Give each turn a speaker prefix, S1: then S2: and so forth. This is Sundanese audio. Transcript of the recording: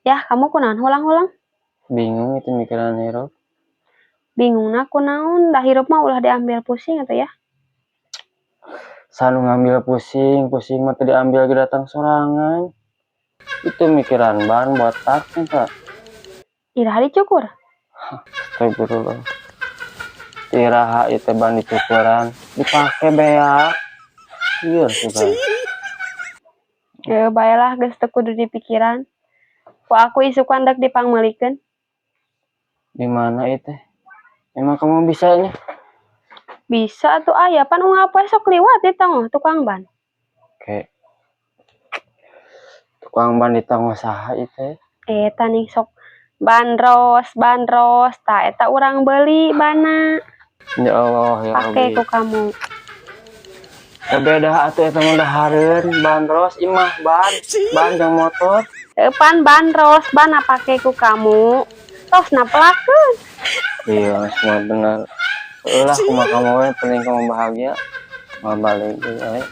S1: Yah, kamu kunaon hulang-huleng?
S2: Bingung itu mikiran hirup.
S1: Bingungna kunaon? Dah hirup mah ulah diambil pusing atuh ya.
S2: Saha nu ngambil pusing, pusing mah teu diambil ge datang sorangan. Itu mikiran ban botak eta.
S1: Iraha dicukur?
S2: Astagfirullah. Iraha ieu teh ban dicukuran, dipake beak. Ieu suka.
S1: Ge bae lah, geus teu kudu dipikiran. Ku aku isukan dek dipangmeulikeun.
S2: Di mana ieu teh? Emang kamu bisanya?
S1: Bisa atuh, aya pan unggal poe sok liwat di tonggoh tukang ban.
S2: Oke. Tukang ban di tonggoh saha ieu teh?
S1: Eta nih sok bandros bandros, tah eta urang beuli banna.
S2: Ya Allah, ya
S1: Pake
S2: Rabbi.
S1: Ku kamu.
S2: Da beda atuh, eta mah dahareun bandros, imah ban, ban jeung motor.
S1: Pan bandros banna pake ku kamu. Tos napelakeun.
S2: Iya, semua benar. Lah, kumaha kamu we, penting kamu bahagia. Mau balik deui we.